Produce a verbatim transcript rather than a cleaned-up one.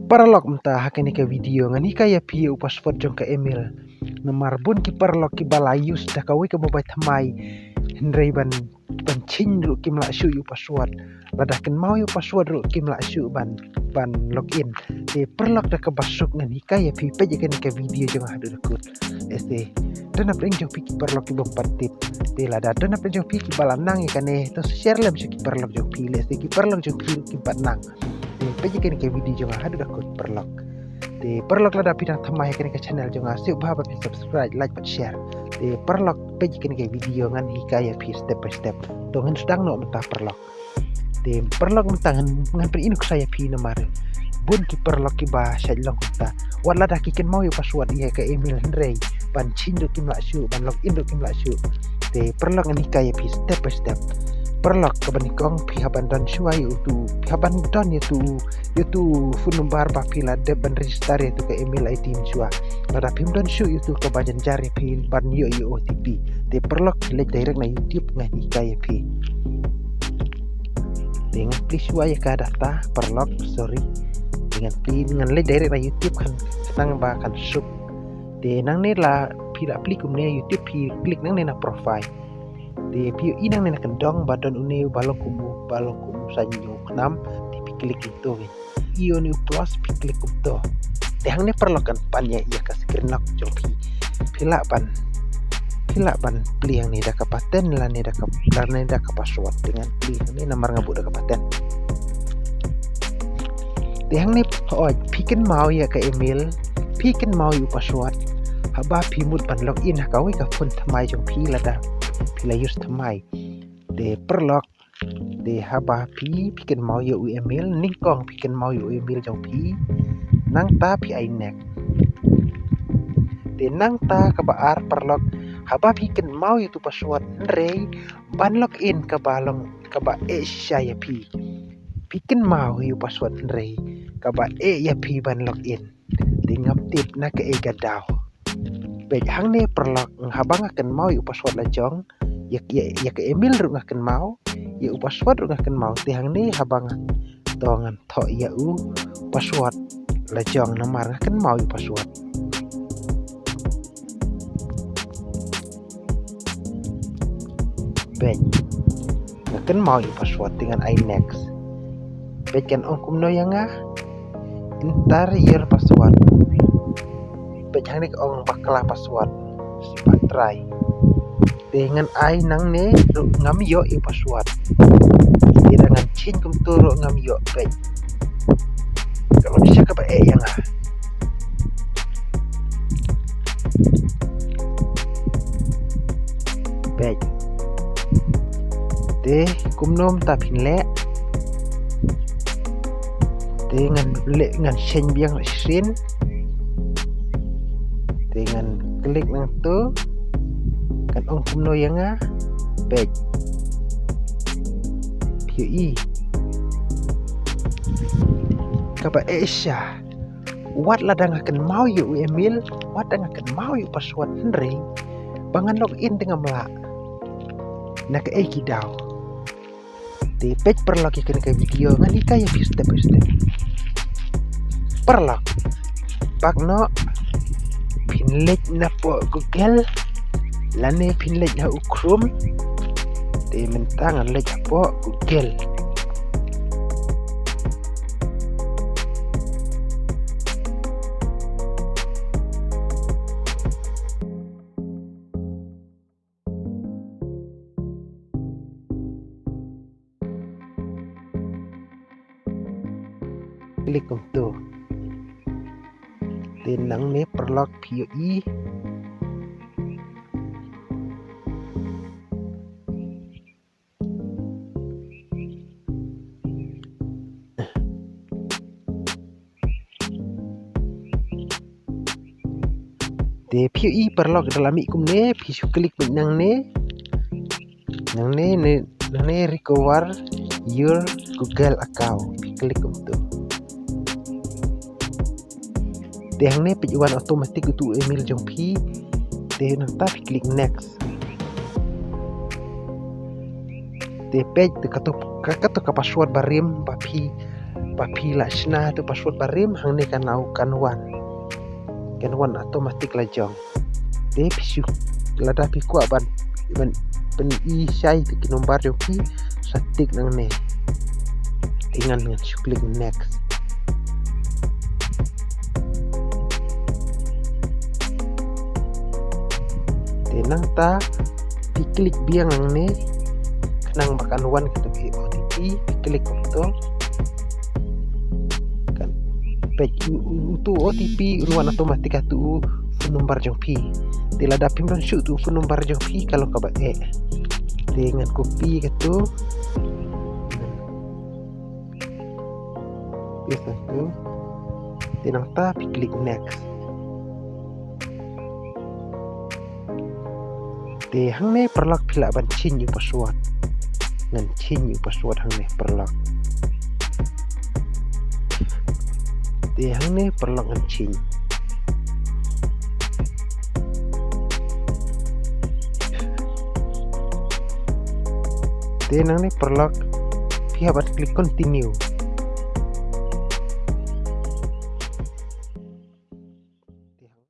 Paralok, mynta ha kane ka video ngan hikai ïa phi ïa u password jong ka email. Namar bun ki paralok kiba la use da kawei ka mobile thymmai, hynrei ban, ban change ruh kim lah shuh ïa u password. Lada kynmaw ïa u password ruh kim lah shuh ban, ban login. Te paralok, da kaba suk ngan hikai ïa phi, peit ïa kane ka video jong nga haduh da kut. Lehse don napdeng jong phi ki paralok kibym pat tip. Te lada don napdeng jong phi kiba la nang ïa kane, to share lem sha ki paralok jong phi. Lehse ki paralok jong phi kim pat nang. Te peit ïa kane ka video jong nga haduh da kut, paralok. Te paralok, lada phi dang thymmai ha kane ka channel jong nga, sngewbha ba phi subscribe, like bad share. Te paralok, peit ïa kane ka video ngan hikai ïa phi step by step. To ngin sdang noh mynta, paralok. Te paralok, mynta ngan, ngan pyni nuksa ïa phi namar bun ki paralok kiba shait long kumta. Wat lada ki kynmaw ïa u password ïa ka email, hynrei ban change ruh kim lah shuh, ban login ruh kim lah shuh. Te paralok, ngan hikai ïa phi step by step. Paralok, kaba nyngkong, phi hap ban don shuwa ïa utu, phi hap ban don ïa utu, ïa utu phone number ba phi la dep ban register ïa utu ka email ID mynshuwa. Lada phim don shuh ïa utu, kaba jynjar ïa phi ban ïoh ïa u O T P. Te paralok, phi leit direct na YouTube, ngan hikai ïa phi. Te ngan plie shuwa ïa ka data, paralok, sorry. Te ngan plie, ngan leit direct na YouTube, kan khnang ba kan suk. Te nangne, la phi la plie kumne YouTube, phi click nangne na profile. Te phi ïohi nangne na kyndong ba don une uba long kum u, ba long kum u saiñ jong u khnam. Te phi click kumto. Ïohi une u plus, phi click kumto. Te hangne, paralok, kan pan ïa, ïa ka screen lock jong phi. Phi lah ban, phi lah ban plie hangne da ka pattern lane da ka, lane da ka password. Te ngan plie hangne namar nga buh da ka pattern. Te hangne, hooid, phi kynmaw ïa ka email, phi kynmaw ïa u password haba phi mut ban login ha kawei ka phone thymmai jong phi lada phi la use thymmai. Te paralok, te haba phi, phi kynmaw ïa u email, nyngkong phi kynmaw ïa u email jong phi, nangta phi ai next. Te nangta kaba ar, paralok, haba phi kynmaw ïa utu u password, hynrei ban login kaba long, kaba eh shisha ïa phi. Phi kynmaw ïa u password, hynrei kaba eh ïa phi ban login. Te ngam tip na kaei ka daw. Peit hangne, paralok, haba nga kynmaw ïa u password la jong, ïa, ïa, ïa ka email ruh nga kynmaw, ïa u password ruh nga kynmaw. Te hangne, haba nga, to ngan thoh ïa u password la jong namar nga kynmaw ïa u password. Peit, nga kynmaw ïa u password, te ngan ai next. Peit, kan ong kumno ïa nga, enter your password. Peit, hangne ka ong bakla password. Sngewbha try. Te ngan ai nangne ruh ngam ïoh ïa u password. Te lada ngan change kumto ruh ngam ïoh, peit. Ka long shisha kaba eh ïa nga. Peit. Te kumno mynta phin leh? Te ngan leh, ngan change biang shisien. Te ngan click nangto. Kan ong kumno ïa nga? Peit. Phi ïohi. Kaba eh shisha. Wat lada nga kynmaw ïa u email, wat lada nga kynmaw ïa u password, hynrei ba ngan login te ngam lah. Na kaei ki daw? Te peit, paralok, ïa kane ka video ngan hikai ïa phi step by step. Paralok, pat noh phin leit napoh Google lane phin leit ha u Chrome. Te mynta ngan leit hapoh Google. Click kumto. Te nangne, paralok, phi ïohi. Te phi ïohi, paralok, da la mih kumne, phi shu click beit nangne. Nangne, ne, nangne, recover your Google account. Phi click kumto. Te hangne peit, wan automatic utu u email jong phi. Te nangta phi click next. Te peit, te kato, ka, kato ka password barim ba phi, ba phi la shna tu password barim, hangne kan wan, kan wan automatic la jong. Te phi shu, lada phi kwah ban, ban, ban i shai tu ki number jong phi, sa tick nangne. Te ngan, ngan shu click next. Te nangta phi click biang nangne, khnang ba kan wan katu ka O T P, phi click kumto. Kan peit u, u, utu O T P un wan automatic ha utu u phone number jong phi. Te lada phim don shuh utu u phone number jong phi, ka long kaba eh. Te ngan copy katu. Yes, katu. Te nangta phi click next. Te hangne paralok phi lah ban change u password. Ngan change u password hangne paralok. Te hangne paralok ngan change. Te nangne paralok phi hap ban click continue.